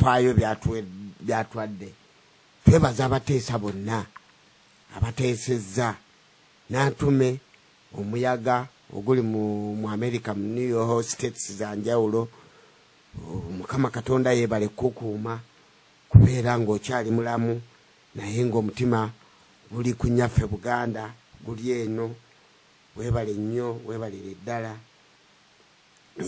Ebyafaayo byatwadde. Twebaza abateesa bonna abateesezza. Nantume omuyaga oguli mu America, mu New York States za njawulo, Mukama Katonda yeebale kukuuma kubeera ng'okyali mulamu, naye ng'omutima guli ku nnyaffe Buganda, guli eno. Weebale nnyo, weebalire ddala.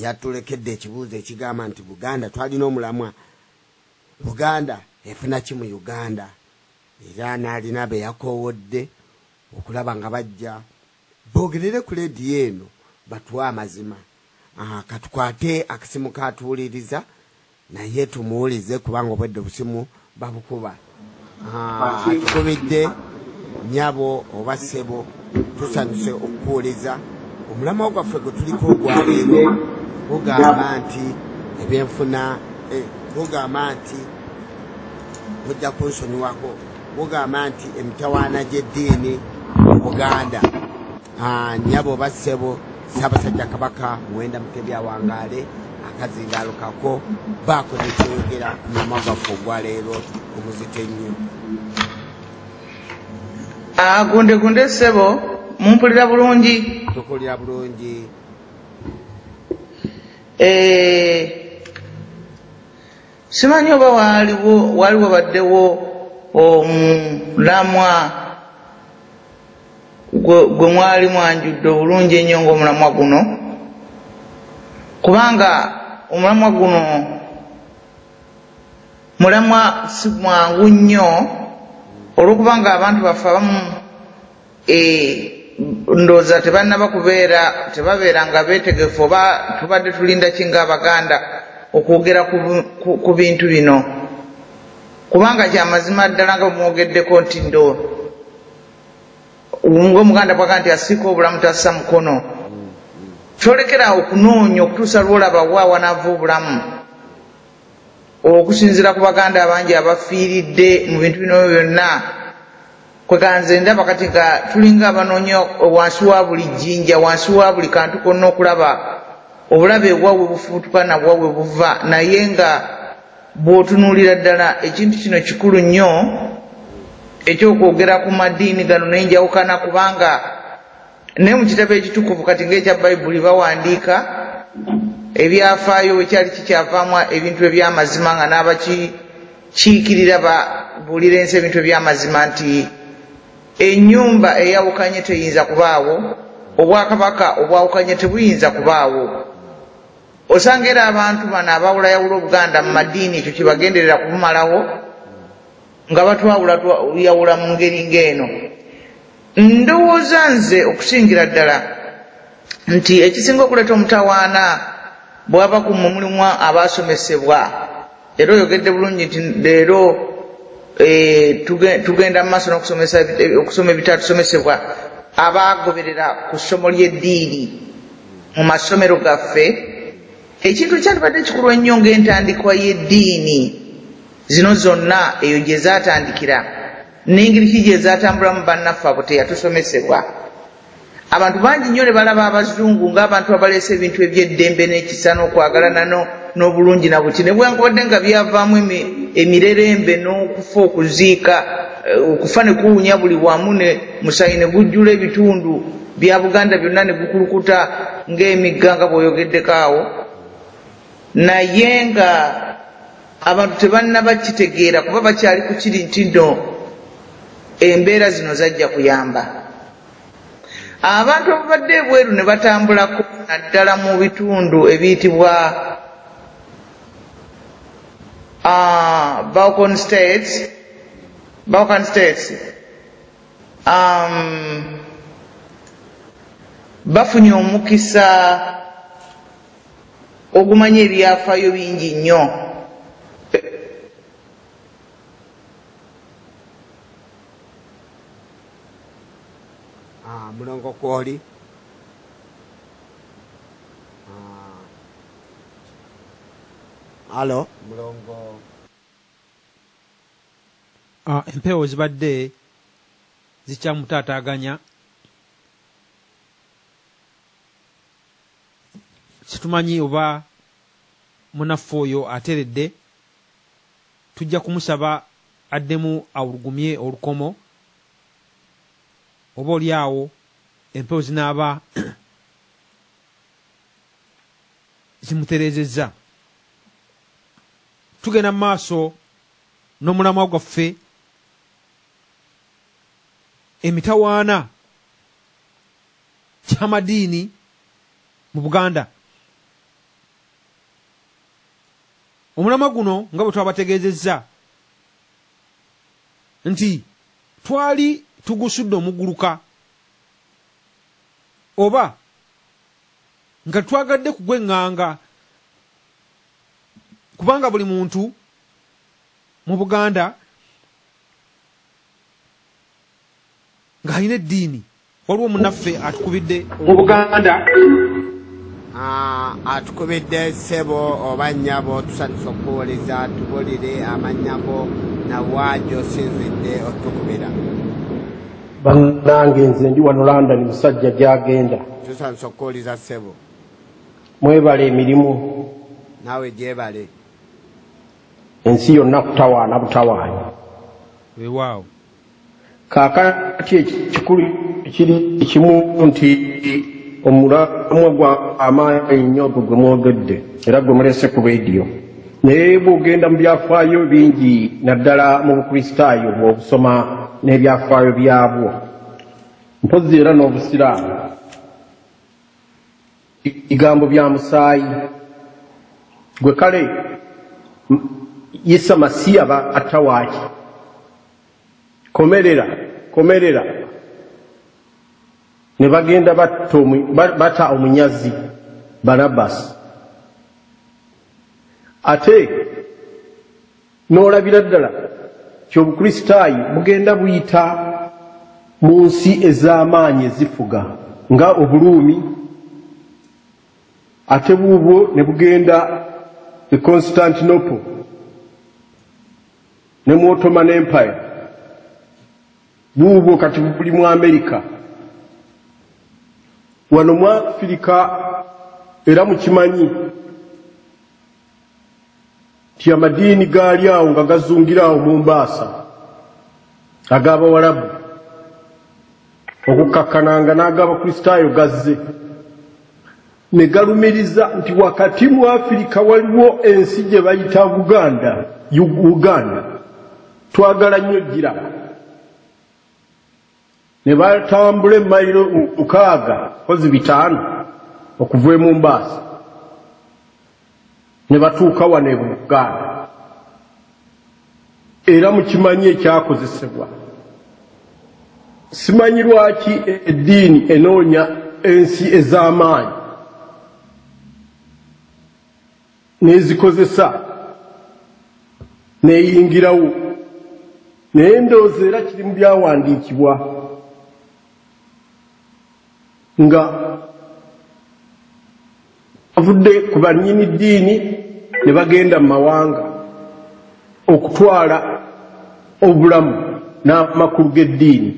Yatulekedde ekibuuzo ekigamba nti Buganda twalina omulamwa, Buganda efuna ki mu Uganda? Era n'alina be yakoowodde okulaba nga bajja boogerere ku leediyo eno batuwe amazima. Katukwate akasimu katuwuliriza naye tumuwulize, kubanga obwedde obusimu babukuba. Atukubidde nnyabo oba ssebo, tusanyuse okukuwuliza. Omulamwa gwaffe gwe tuliko ogwaleero gugamba nti ebyenfuna, gugamba nti mujja kunsonyiwako, gugamba nti emitawaana gy'eddiini mu Buganda. Nnyabo oba ssebo, Ssaabasajja Kabaka Muwenda Mutebi awangaale, akazindaalo kako baako nekyoyogera ku mulamwa gwaffe ogwaleero omuzito ennyo. Gunde gunde ssebo, mumpulira bulungi? Tukulira bulungi. Simanyi oba waliwo baddewo omulamwa gwe mwali mwanjudde obulungi ennyo ng'omulamwa guno, kubanga omulamwa guno mulamwa si mwangu nnyo, olw'okubanga abantu baffe abamu ndowooza tebannaba kubeera, tebabeera nga beetegefu, oba tubadde tulinda ki ng'Abaganda okwogera ku bintu bino, kubanga kyamazima ddala nga bwemwogeddeko nti ndo ng'Omuganda bw'agamba nti asiika obulamu tassa mukono, twolekera okunoonya okutuusa lw'olaba wa wanaava obulamu. Okusinziira ku Baganda abangi abafiiridde mu bintu bino byonna, kweganze ndaba kati nga tulinga abanoonya wansi wa buli jjinja, wansi wa buli kantu konna okulaba obulabe wa we bufuutuka na wa we buva. Naye nga bw'otunuulira ddala ekintu kino kikulu nnyo ekyokwogera ku madiini gano n'enjawukana, kubanga naye mu kitabo ekitukuvu kati ng'ekya Bayibuli bawandiika ebyafaayo bwe kyali kikyavaamu ebintu eby'amazima, nga n'abakiikirira babuulira ensi ebintu eby'amazima nti ennyumba eyawukanye teyinza kubaawo, obwakabaka obwawukanye tebuyinza kubaawo. Osanga era abantu bano abawulayawula Obuganda mu madiini ekyo kye bagenderera kubumalawo, nga batwawulayawula mu ngeri ng'eno. Ndowooza nze okusingira ddala nti ekisinga okuleeta omutawaana bw'aba ku mmwe mulimu abaasomesebwa, era oyogedde bulungi nti leero tugenda mu maaso n'okusoma ebitatusomesebwa, abaagoberera ku ssomo ly'eddiini mu masomero gaffe. Ekintu ekyandibadde kikulu ennyo ng'entandikwa y'eddiini zino zonna eyo gye zaatandikira n'engeri ki gye zaatambulamu bannaffe abo teyatusomesebwa. Abantu bangi nnyo ne balaba abazungu ng'abantu abaleese ebintu eby'eddembe n'ekisa n'okwagalana n'obulungi na buki, ne bwankubadde nga byavaamu emirerembe n'okufa, okuziika, okufa ne kuwunya buli wamu, ne musayi ne gujjula ebitundu bya Buganda byonna ne gukulukuta ng'emigga nga bw'oyogeddeko awo. Naye nga abantu tebannaba kitegeera kuba bakyali ku kiri nti nno embeera zino zajja kuyamba abantu ababadde ebweru ne batambulako, naddala mu bitundu ebiyitibwa Balkan States. Bafunye omukisa ogumanya ebyafaayo bingi nnyo. Mulongo kwoli alo mulongo. Empewo zibadde zikyamutaataaganya, situmanyi oba munaffe oyo ateredde. Tujja kumusaba addemu awulugumye olukomo, oba oli awo empewo zinaaba zimutereezezza. Tugenda mu maaso n'omulamwa gwaffe, emitawaana ky'amadiini mu Buganda. Omulamwa guno nga bwe twabategeezezza nti twali tugusudde omuguluka, oba nga twagadde kugweŋŋanga, kubanga buli muntu mu Buganda ng'alina eddiini. Waliwo munnaffe atukubidde mu Buganda, atukubidde ssebo oba nnyabo, tusanyusa okukuwuliza. Tubulire amannya go nawa gy'osinzidde otukubira. Bannange, nze ndi wano London, musajja gyagenda. Tusanyusa okukuwuliza ssebo. Mwebale emirimu. Naawe gyebale. Ensi yonna kutawaana butawaanyi. Weewaawo. Kaakati ekikulu kiri kimu, nti omulamwa gwa amaanyi nnyo ogwo gwe mwogedde era gwe mulese ku rediyo, naye bw'ogenda mu byafaayo bingi, naddala mu Bukristaayo, bw'obusoma n'ebyafaayo byabwo, mpozzi era n'Obusiraamu, bigambo bya musaayi. Gwe kale Isa Masiya batta waaki? Komerera, komerera, ne bagenda bata omunyazi Barabasi. Ate n'olabira ddala kyobukristaayo bugenda buyita mu nsi ez'amaanyi ezifuga nga Obuluumi, ate buubwo ne bugenda e Constantinople ne mu Ottoman Empire, buubwo kati buli mu Amerika. Wano mu Afirika era mukimanyi nti amadiini gaali awo nga gazungira awo mu Mbaasa ag'Abawalabu, okukakkananga n'ag'Abakristaayo gazze ne galumiriza nti wakati mu Afirika waliwo ensi gye bayita Buganda, Uganda, twagala nnyo giraba. Ne batambula emayiro 6 kozi 5 okuva e Mombasa ne batuuka wano e Buganda. Era mukimanyi ekyakozesebwa. Simanyi lwaki eddiini enoonya ensi ez'amaanyi n'ezikozesa n'eyingirawo, naye ndowooza era kiri mu byawandiikibwa nga bavudde ku bannyini ddiini ne bagenda mu mawanga okutwala obulamu n'amakulu g'eddiini.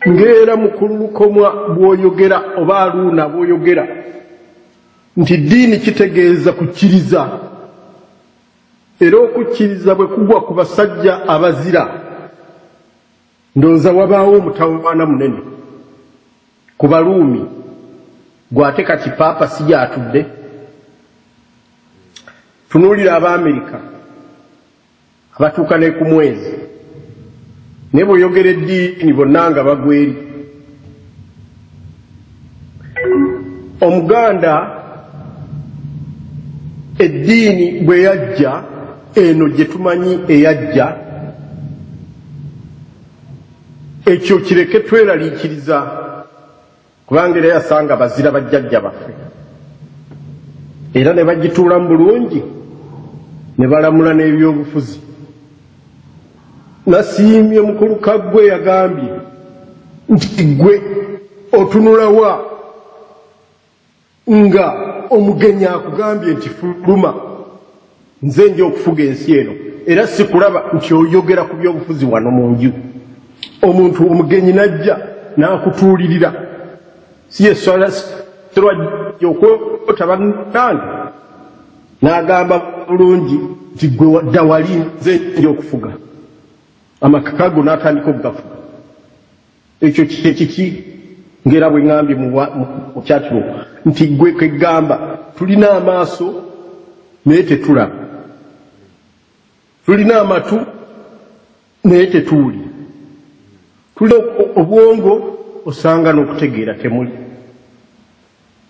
Ng'era mukulu Lukomwa bw'oyogera oba Aluuna bw'oyogera nti ddiini kitegeeza kukkiriza, era okukkiriza bwe kugwa ku basajja abazira, ndowooza wabaawo omutawaana munene ku Baluumi. Gwate kati Paapa si gy'atudde. Tunuulira Abaamerika abatuuka ne ku mwezi, naye bw'oyogera eddiini bonna nga bagweri. Omuganda eddiini bwe yajja eno gye tumanyi eyajja, ekyo kireke tweraliikiriza, kubanga era yasanga bazira bajjajja baffe, era ne bagituulamu bulungi ne balamula n'ebyobufuzi. Nasiimye mukulu Kaggwe yagambye nti gwe otunulawa nga omugenyi akugambye nti fuluma, nze nja okufuga ensi eno, era sikulaba nti oyogera ku byobufuzi wano mu nju. Omuntu omugenyi n'ajja n'akutuulirira, si yeswala okwota bannange, n'agamba bulungi nti gwe dda wali nze nja okufuga amaka go n'atandika okugafuga. Ekyo kyekiki ng'era bwe ŋŋambye mu kyatiro nti gwe kegamba tulina amaaso naye tetulaba, tulina amatu naye tetuwulira, tulina obwongo osanga n'okutegeera temuli.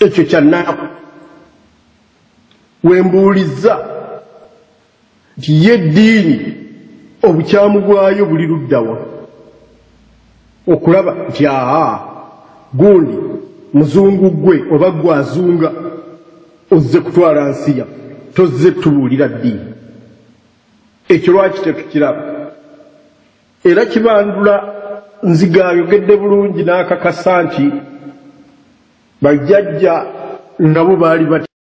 Ekyo kyannaku. Wembuulizza nti ye eddiini obukyamu bwayo buli luddawa okulaba nti aa gundi muzungu gwe oba gwe azunga ozze kutwala nsi yaffe, tozze tubuulira ddiini. Ekyo lwaki tetukiraba? Era Kibandula Nziga ayogedde bulungi n'akakasa nti bajjajja nabo baali batya.